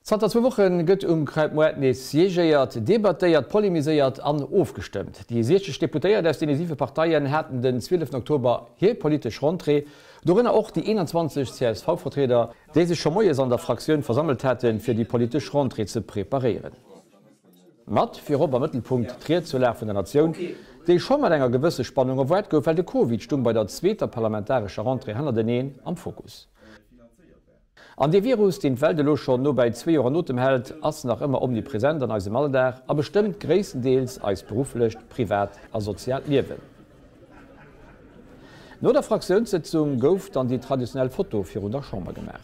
Zanter zwou Woche gëtt um Krautmoart nees siégéiert, debattéiert, polemiséiert an ofgestëmmt. Déi 60 Deputéiert aus deene siwe Parteien haten den 12 Oktober hir politesch Rentrée, dorënner och déi 21 CSV-Vertrieder, déi sech scho moies an der Fraktioun versammelt haten, fir déi politesch Rentrée ze preparéieren. Mat virop am Mëttelpunkt d'Ried zur Lag vun der Natioun, déi scho mat enger gewësse Spannung erwaart gouf, well de Covid stung bei der zweeter parlamentarescher Rentrée hannerteneen am Fokus. An dee Virus, deen d'Welt elo schonn nobäi zwee Joer an Otem hält, ass nach ëmmer omnipresent an eisem Alldag a bestëmmt gréisstendeels eist berufflecht, privat a soziaalt Liewen. No der Fraktiounssëtzung gouf dann déi traditionell Foto virun der Chamber gemaach.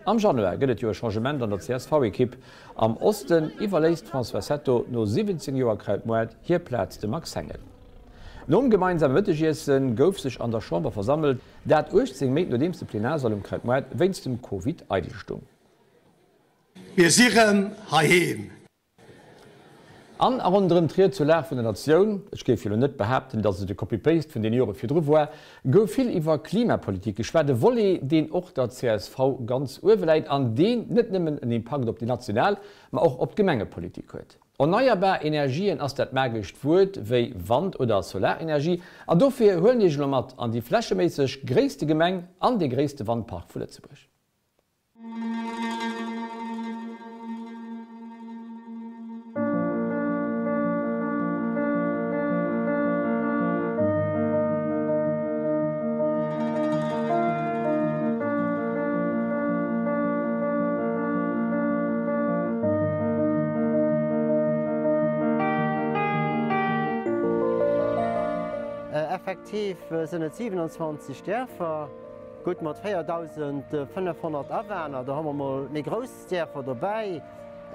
Am Januar gëtt et jo e Changement an der CSV-Ekipp. Am Osten iwwerléisst d'Françoise Hetto no 17 Joer Krautmoart hir Plaz dem Max Hengel. Nom gemeinsame Mëttegiesse gouf sech an der Chamber versammelt. Dat 18 Méint nodeems de Plenarsall um Krautmoart wéinst dem Covid eidel stung. Mir si rëm heiheem. An a ronderëm d'Ried zur Lag vun der Natioun, ech géif jo lo net behaapten, datt et e Copy-Paste vun den Jore virdru war, gouf vill iwwer Klimapolitik geschwat, e Volet, deen och der csv ganz uewe läit an deen net nëmmen en Impakt op déi national, ma och op d'Gemengepolitik huet. Erneierbar Energien ass dat magescht Wuert, wéi Wand oder Solarenergie, an dofir huelen Iech elo mat an déi flächeméisseg gréisste Gemeng an dee gréisste Wandpark vu Lëtzebuerg. Effektiv sinn et 27 Dierfer, gutt mat 4.500 Awaner. Do hu mer mol méi grouss Dierfer dobäi,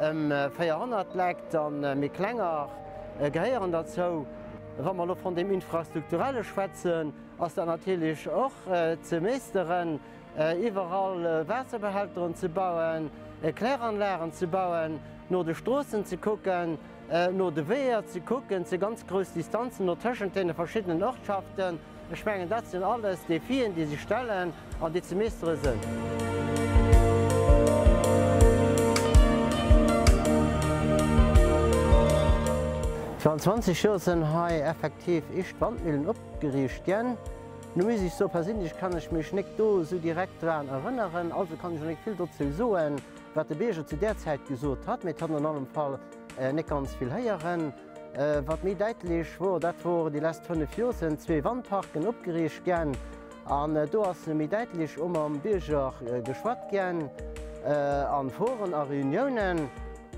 ëm 400 Lekt, a méi klenger gehéieren derzou. Wa mer elo vun deem Infrastrukturelle schwätzen, ass dat natierlech och ze meeschteren. Iwwerall Waasserbehälteren ze bauen, Kläranlagen ze bauen, no de Stroossen ze kucken, no de Weeër ze kucken, ze ganz grouss Distanzen no tëschent deene verschiddenen Ortschaften. Ech mengen, dat sinn alles Defien, déi sech stellen an déi ze meestere sinn. Virun 20 Joer sinn hei effektiv éischt Wandmillen opgeriicht ginn. Nu muss ech soen, perséinlech kann ech mech nek do esou direkt dran erënneren, also kann ech och nek vill dozou soen, wat de Bierger zu där Zäit gesot hat, mee et hat an allem Fall nek ganz vill héieren. Wat méi däitlech wor, dat wor, déi lesst 5 Joer sënn zwee Wandparken opgeriicht gänn an do ass méi däitlech o mam Bierger geschwatt gänn an Foren a Reuniounen.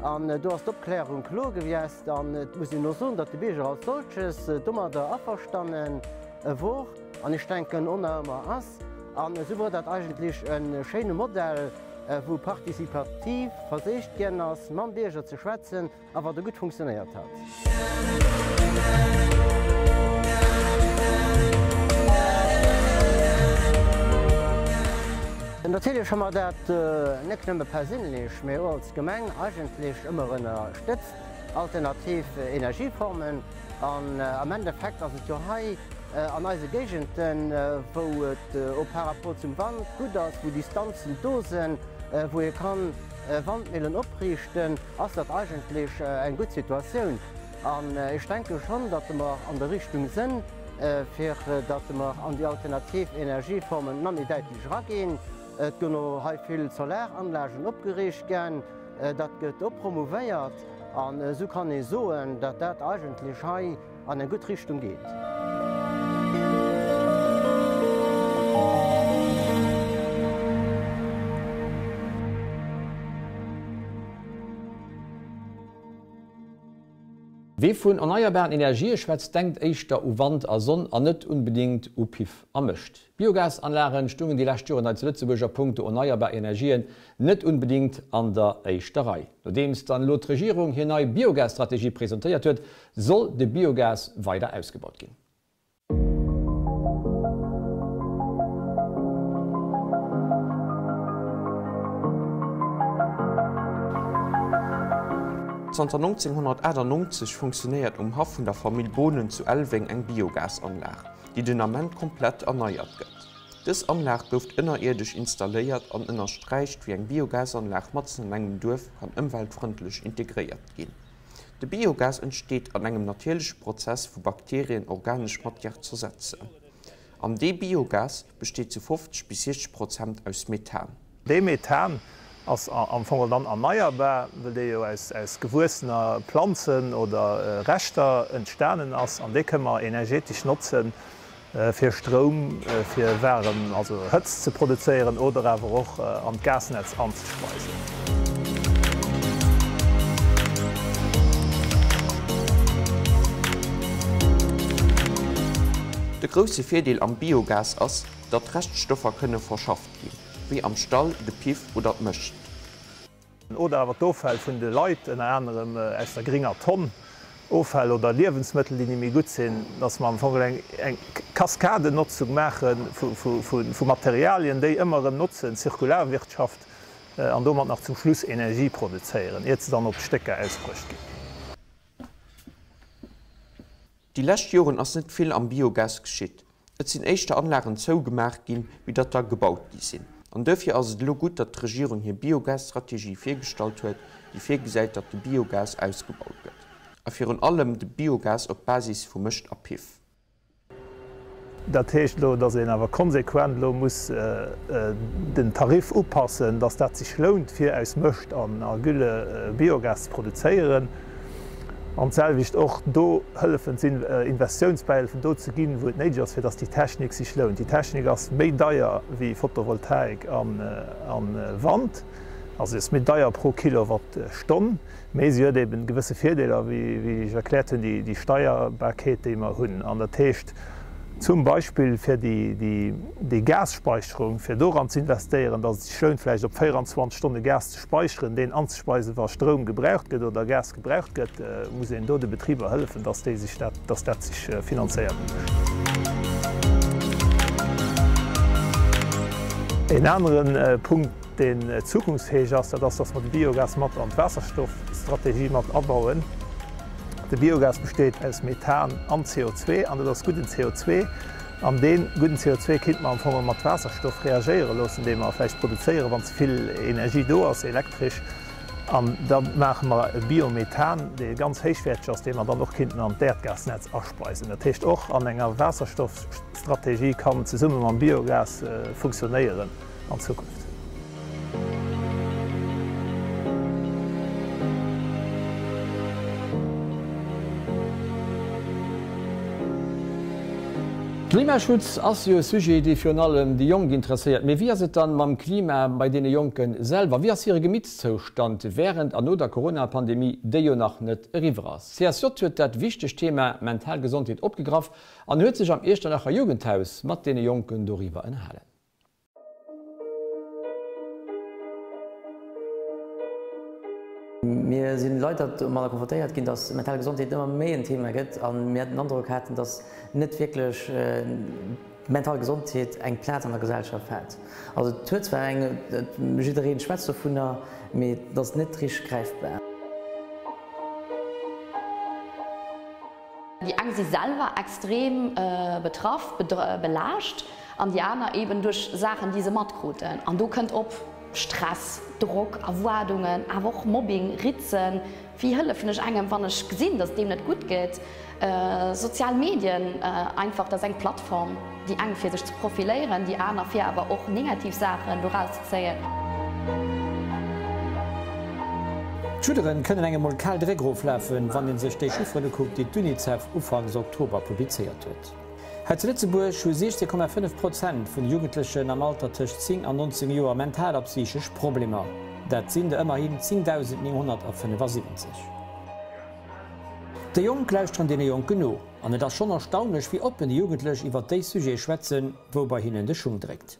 An do ass d'Opklärung kloer gewiesst. An et muss een och soen, datt de Bierger als solches domadder averstanne wor an ech denken och nach ëmmer ass. An esou wor dat eigentlech e schéine Modell, wou participativ versicht ginn ass, mam Bierger ze schwätzen a wat och gutt funktionéiert hat. Natierlech hu mer dat net nëmme perséinlech, mee och als Gemeng eigentlech ëmmer ënnerstëtzt, alternativ Energieformen. An am Endeffekt ass et jo hei an eise Géigenden, wou et och par rapport zum Wand gutt ass, wou Distanzen do sinn, wou ee kann Wandmillen opriichten, ass dat eigentlech eng gutt Situatioun. An ech denke schonn, datt mer an der Richtung sinn, fir datt mer an déi alternativ Energieformen nach méi däitlech eraginn. Et ginn och hei vill Solaranlagen opgeriicht ginn. Dat gëtt och promouvéiert. An esou kann ee soen, datt dat eigentlech hei an eng gutt Richtung geet. Wee vun erneierbaren Energië schwätzt, denkt éischter u Wand a Sonn an net unbedingt u Piff a Mëscht. Biogasanlagen stungen déi lescht Joren hei zu Lëtzebuerg a punkto erneierbar Energien net unbedingt an der éischter Rei. Nodeems dann elo d'Regierung hir nei Biogasstrategie presentéiert huet, soll de Biogas weider ausgebaut ginn. Zanter 1998 funktionéiert um Haff vun der Famill Bohnen zu Elweng eng Biogasanlag, déi den Ament komplett erneiert gëtt. Dës Anlag gouf ënnerierdesch installéiert an ënnersträicht, wéi eng Biogasanlag matzen an engem Duerf kann ëmweltfrëndlech integréiert ginn. De Biogas entsteet an engem natierleche Prozess wou Bakterien organesch Matière zersetzen. An dee Biogas besteet zu 50 bis 60 Prozent aus Methan. Dee Methan ass am Fong dann erneierbar, well dee jo aus gewuessener Planzen oder Reschter entstanen ass an dee kënne mer energetesch notzen, fir Stroum, fir waarem, also Hëtzt ze produzéieren oder awer och an d'Gasnetz anzespeisen. De grousse Virdeel am Biogas ass, datt Reschtstoffer kënne verschafft ginn, wéi am Stall de Piff oder d'Mëscht. Oder awer d'Offäll vun de Leit, ënner anerem aus der gringer Tonn, Offäll oder Liewensmëttel, déi ni méi gutt sinn, dass mer am Fong eng Kaskadennotzung maache vu Materialien, déi ëmmer erëm notzen, Zirkularwirtschaft, an domat nach zum Schluss Energie produzéieren, iert se dann op d'Stécker ausbruecht ginn. Déi lescht Joren ass net vill am Biogas geschitt. Et sinn éischter Anlagen zougemaach ginn, wéi datt der gebaut gi sinn. An duerfir ass et elo gutt, datt d'Regierung hir Biogasstrategie virgestallt huet, déi virgesäit, datt de Biogas ausgebaut gëtt. A virun allem de Biogas op Basis vu Mëscht a Piff. Dat heescht elo, datt een awer konsequent elo muss den Tarif upassen, datt dat sech lount, fir aus Mëscht a Gülle Biogas ze produzéieren. An d'selwecht och do Hëllefen sinn, Investitiounsbäihëllefen do ze ginn, wou et néideg ass, fir datt déi Technik sech lount. Déi Technik ass méi deier wéi Photovoltaik a Wand, also se ass méi deier pro Kilowattstonn. Mee si huet eben gewësse Virdeeler, wéi ech erkläert hunn, déi Steierbarkeet, déi mer hunn. An dat heescht zum Beispill fir déi Gasspeicherung, fir doran ze investéieren, datt et sech lount, vläicht op 24 Stonne Gas ze speicheren, deen anzespeisen, wa Stroum gebraucht gëtt oder Gas gebraucht gëtt, muss een do de Betriber hëllefen, datt déi sech dat, datt dat sech finanzéiert. Een anere Punkt, deen zukunftsfäeg ass, dat ass, dass mer de Biogas mat an d'Waasserstoffstrategie mat abauen. De Biogas besteet aus Methan an CO2, an dat ass gudden CO2. An dee gudden CO2 kéinte mer am Fong mat Waasserstoff reagéiere loossen, dee mer vläicht produzéieren, wann ze vill Energie do ass, elektresch. An da maache mer e Biomethan, dee ganz héichwäerteg ass, dee mer dann och kéinten an d'Äerdgasnetz aspeisen. Dat heescht, och an enger Waasserstoffstrategie kann zesumme mam Biogas funktionéieren. an Zukunft. Klimaschutz ass jo e Sujet, dee virun allem déi Jonk interesséiert. Mee wéi ass et dann mam Klima bei deene Jonke selwer? Wéi ass hire Gemittszoustand wärend an no der Corona-Pandemie, déi jo nach net eriwwer ass? CSJ huet dat wichtegt Thema mental Gesondheet opgegraff an huet sech am Iechternacher Jugendhaus mat deene Jonken doriwwer ënnerhalen. Mir si leider domadder konfrontéiert ginn, datt mental Gesondheet ëmmer méi en Thema gëtt a mir den Androck haten, datt net wierklech d'mental Gesondheet eng Plaz an der Gesellschaft hat. Also et huet zwar eng, jidderee schwätzt dovunner, mee et ass net richteg gräifbar. Déi eng si selwer extrem betraff, belaascht an déi aner eben duerch Saachen, déi se matkruten. An do kënnt op, Stress, Drock, Erwaardungen, awer och Mobbing, Ritzen. Wéi hëllefen ech engem, wann ech gesinn, datt et deem net gutt geet? Sozial Medien einfach, dat ass eng Plattform, déi eng fir sech ze profiléieren, déi aner fir awer och negativ Saachen doraus ze zéien. D'Schudderen kënnen engem mol kal de Réck eroflafen, wann ee sech déi Chifferen ukuckt, déi d'UNICEF ufanks Oktober publizéiert huet. Hei zu Lëtzebuerg hu 16,5 Prozent vun de Jugendlechen am Alter tëscht 10 an 19 Joer mental a psychesch Problemer. Dat sinn der ëmmerhin 10.975. Déi Jonk lauschteren deene Jonken no. An et ass schonn erstaunlech, wéi oppen déi Jugendlech iwwer déi Sujete schwätzen, wou bei hinnen de Schung dréckt.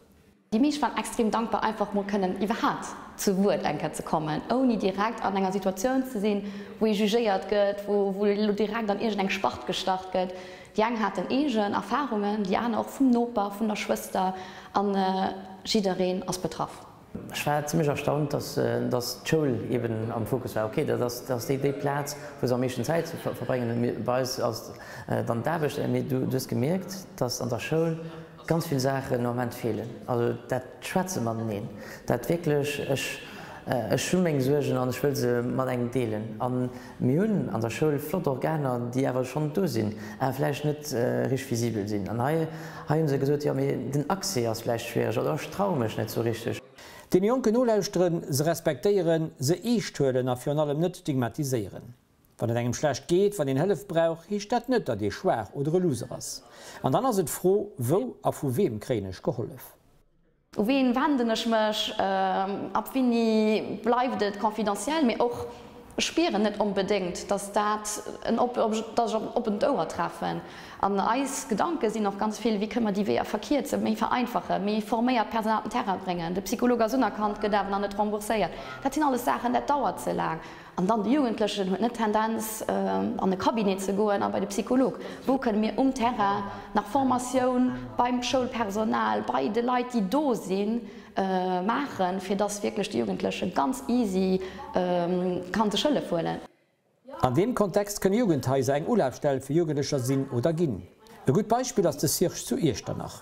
Déi meescht waren extrem dankbar einfach mol kënnen iwwerhaapt zu Wuert eng Kéier ze kommen, ouni direkt an enger Situatioun ze sinn, wou ee jugéiert gëtt, wou wou elo direkt an iergend eng Spart gestach gëtt. Déi eng haten eegen Erfarungen, déi aner och vum Noper, vun der Schwëster an jiddereen ass betraff. Ech war zimmlech erstaunt, dass dass d'Schoul eben am Fokus war. Ok, dat ass dat ass déi déi Plaz, wou se am meeschten Zäit verbréngen. Mee bei eis ass dann d'Aarbecht. Mee du hues gemierkt, dass an der Schoul ganz vill Saachen am Moment feelen. Also dat Schwätze mateneen, dat wierklech, ech ech hu meng Suergen an ech wëll se mat engem deelen. A mir hunn an der Schoul flott Organer, déi awer schonn do sinn, awer vläicht net richteg visibel sinn. An hei hei hu se gesot, jo mee den Accès ass vläicht schwiereg oder ech traue mech net sou richteg. Deene Jonken nolauschteren, se respektéieren, se eescht huelen a virun allem net stigmatiséieren. Wann et engem schlecht geet, wann een Hëllef brauch, heescht dat net, datt ee schwaach oder e Loser ass. An dann ass et d'Fro, Wou a vu weem kréien ech gehollef? U ween wenden ech mech? Ab wéini bleift et confidentiel? Mee och, ech spieren net onbedéngt, dass dat en op, dass ech op en oppent Ouer treffen. An eis Gedanke sinn och ganz vill, wéi kënne mer déi Weeër verkierzen, méi vereinfachen, méi forméiert Personal op den Terrain bréngen. De Psycholog ass unerkannt, gëtt awer nach net rembourséiert. Dat sinn alles Saachen, dat dauert ze laang. An dann de Jugendlechen huet net d'Tendenz an e Cabinet ze goen a bei de Psycholog. Wou kënne mir um Terrain nach Formatioun beim Schoulpersonal, bei de Leit déi do sinn, maachen, fir dass wierklech de Jugendleche ganz easy kann sech Hëllef huelen. An deem Kontext kënne Jugendhaiser eng Ulafstell fir Jugendlecher sinn oder ginn. E gutt Beispill ass de Cirque zu Iechternach.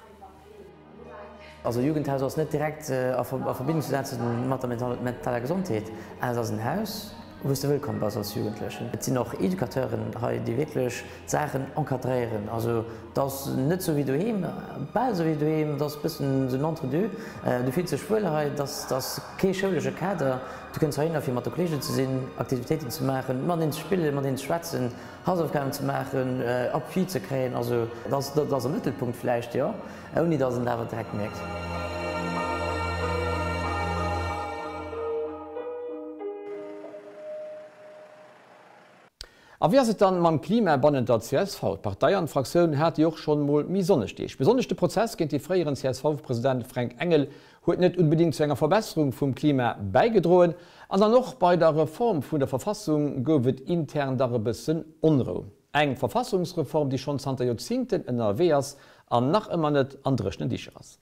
Also e Jugendhaus ass net direkt a Verbindung ze setzen mat der mentaler Gesondheet, awer et ass en Haus, wou s de wëllkomm bass als Jugendlechen. Et sinn och Educateuren hei, déi wierklech d'Saachen encadréieren. Also et ass net esou wéi doheem, bal esou wéi doheem, et ass e bëssen esou en Entre-deux. Du fills dech wuel hei, et ass kee schoulesche Kader. Du kënns heihinner fir mat de Kolleegen ze sinn, Aktivitéiten ze maachen, mateneen ze spillen, mateneen ze schwätzen. Hausaufgaben ze maachen, Appui ze kréien, also dat ass am Mëttelpunkt vläicht, jo, ouni datt een et awer direkt mierkt. A wéi ass et dann mam Klima bannent der csv? D'Partei an d'Fraktioun hate jo och schonn mol méi sonneg Deeg. Besonnesch de Prozess géint de fréieren CSV-President Fränk Engel huet net unbedingt zu enger Verbesserung vum Klima bäigedroen. An dann och bei der Reform vun der Verfassung gouf et intern dach e bëssen Onrou. Eng Verfassungsreform, déi schonn zanter Joerzingten ënnerwee ass an nach ëmmer net an dréchnen Dicher ass.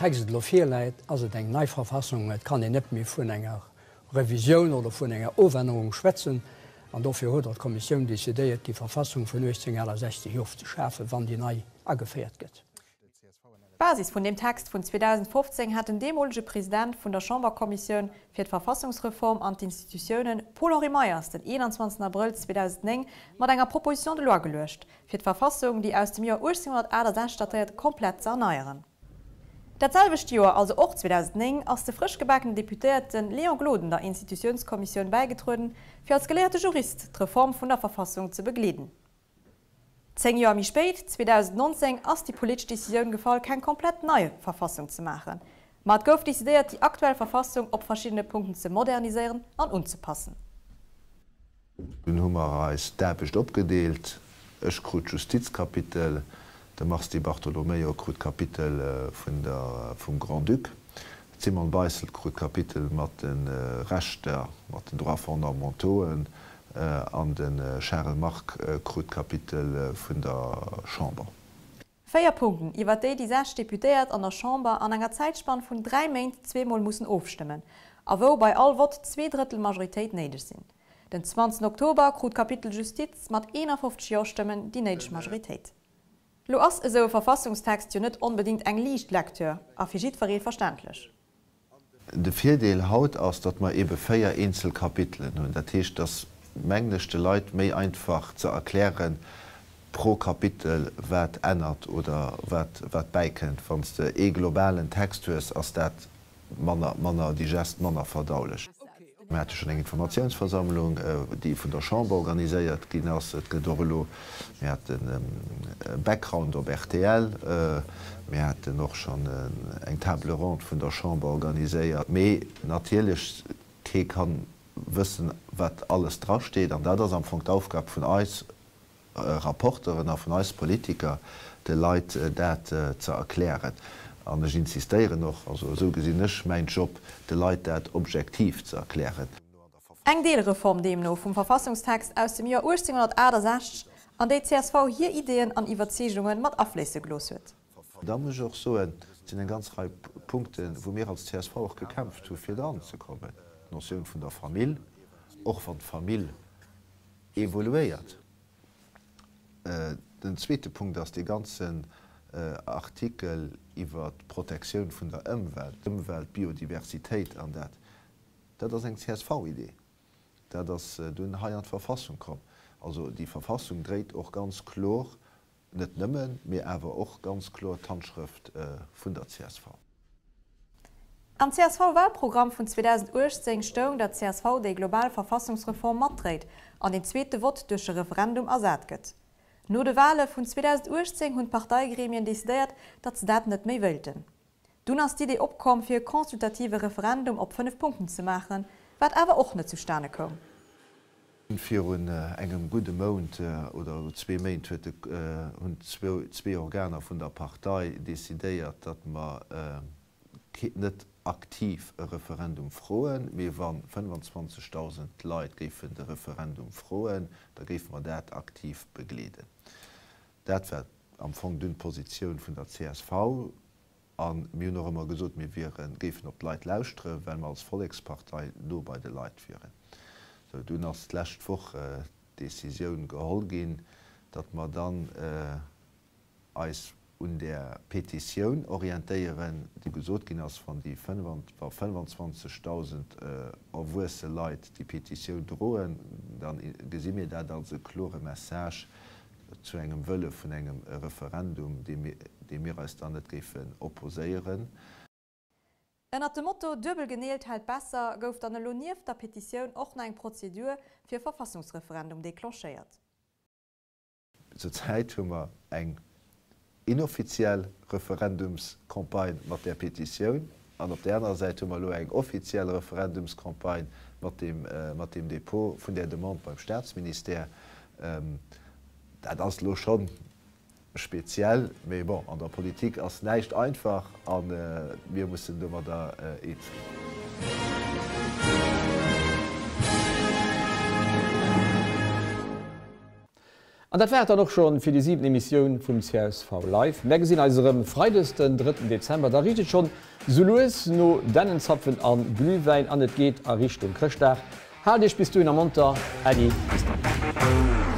Wéi den Text elo virläit, ass et eng nei Verfassung. Et kann een net méi vun enger Revisioun oder vun enger Ofännerung schwätzen. An dofir huet och d'Kommissioun decidéiert, déi Verfassung vun 1868 ofzeschafen, wann déi nei ageféiert gëtt. D'Basis vun deem Text vun 2015 hat den deemolege President vun der Chamberkommissioun fir d'Verfassungsreform an d'Institutiounen, Paul-Henri Meyers, den 21 Abrëll 2009 mat enger Proposition de loi geluecht, fir d'Verfassung, déi aus dem Joer 1868 datéiert, komplett ze erneieren. Dat selwecht Joer, also och 2009, ass de frëschgebakenen Deputéierte Léon Gloden der Institutiounskommissioun bäigetrueden, fir als geléierte Jurist d'Reform vun der Verfassung ze begleeden. 10 Joer méi spéit, 2019, ass déi politesch Decisioun gefall, keng komplett nei Verfassung ze maachen, ma et gouf decidéiert, déi aktuell Verfassung op verschiddene Punkten ze moderniséieren an unzepassen. Dunn hu mer eis d'Aarbecht opgedeelt, Ech krut d'Justizkapitel, de Mars Di Bartolomeo krut d'Kapitel vun der, vum Grand-Duc, d'Simone Beissel krut d'Kapitel mat de Rechter, mat den Droits fondamentauxen an de Charel Margue krut d'Kapitel vun der Chamber. 4 Punkten, iwwer déi déi 6 Deputéiert an der Chamber an enger Zäitspann vun 3 Méint zweemol mussen ofstëmmen, a wou bei all Vott Zweedrëttel Majoritéit néideg sinn. Den 20 Oktober krut d'Kapitel Justiz mat 51 Jo-Stëmmen déi néideg Majoritéit. Lo ass esou e Verfassungstext jo net onbedéngt eng liicht Lecture a fir jiddweree verständlech. De Virdeel haut ass, datt mer eebe 4 eenzel Kapitelen hunn. Dat heescht, et ass, mengen ech, de Leit méi einfach ze erklären pro Kapitel, wat ännert oder wat wat bäikënnt. Wann s de ee globalen Text hues, ass dat manner manner digest, manner verdaulech. Mir hate schonn eng Informatiounsversammlung, déi vun der Chamber organiséiert ginn ass. Et gëtt och elo, mir haten e Background op rtl, mir haten och schonn eng Table ronde vun der Chamber organiséiert. Mee natierlech, kee ka wëssen, wat alles drasteet. An dat ass am Fong d'Aufgab vun eis Rapporteren a vun eis Politiker, de Leit dat ze erklären. An ech insistéieren och, also esou gesinn ech mäin Job, de Leit dat objektiv ze erklären. Eng Deelreform deemno vum Verfassungstext aus dem Joer 1868. An déi csv hir Ideeën an Iwwerzeegungen mat afléisse gelooss huet. Da muss ech och soen, et sinn eng ganz Rei Punkten, wou mir als csv och gekämpft hu fir dran ze kommen. D'Notioun vun der Famill, och wann d'Famill evoluéiert. Den zweete Punkt ass dee ganzen Artikel iwwert d'Protektioun vun der Ëmwelt, Ëmwelt, Biodiversitéit an dat. Dat ass eng CSV-Idee. Dat ass dunn hei an d'Verfassung komm. Also déi Verfassung dréit och ganz kloer, net nëmmen, mee awer och ganz kloer d'Handschrëft vun der csv. Am CSV-Wahlprogramm vun 2018 stoung, datt csv déi global Verfassungsreform matdréit an den zweete Vott duerch e Referendum ersat gëtt. No de Wahle vun 2018 hunn d'Parteigremien decidéiert, datt se dat net méi wéilten. Dunn ass d'Idee opkomm, fir e consultative Referendum op 5 Punkten ze maachen, wat awer och net zustane koum. Virun engem gudde Mount oder zwee Méint huet de, hunn zwee Organer vun der Partei decidéiert, datt mer net aktiv e Referendum froen, mee wa 25.000 Leit géifen de Referendum froen, da géife mer dat aktiv begleeden. Dat war am Fong dunn d'Positioun vun der csv. A mir hunn och ëmmer gesot, mir wieren, géifen op d'Leit lauschteren, well mer als Vollekspartei no bei de Leit wieren. Sou, dunn ass d'lescht Woch d'Decisioun geholl ginn, datt mer dann eis un där Petitioun orientéieren, déi gesot ginn ass, wann déi wa 25.000 erwuesse Leit déi Petitioun droen, da gesi mir dat als e klore Message, zu engem Wëlle vun engem Referendum, deem mir eis dann net géifen opposéieren. Ënnert dem Motto Duebel geneelt hält besser gouf dann elo nieft der Petitioun och nach eng Prozedur fir e Verfassungsreferendum declenchéiert. Zur Zäit hu mer eng inoffiziell Referendumscampagne mat där Petitioun an op där anerer Säit hu mer elo eng offiziell Referendumscampagne mat deem, mat deem Dépôt vun där Demande beim Staatsministère. Dat ass elo scho speziell, mee bon, an der Politik ass näischt einfach a mir mussen domadder eens ginn. An dat war et dann och schon fir déi siwent Emissioun vum csv Live. Mär gesinn eis erëm Freides den drëtten Dezember. Da richt et schon sou lues no Dännenzapfen an Glühwäin an et geet a Richtung Chrëschtdag. Haalt iech bis dohinner monter. Äddi, bis dann.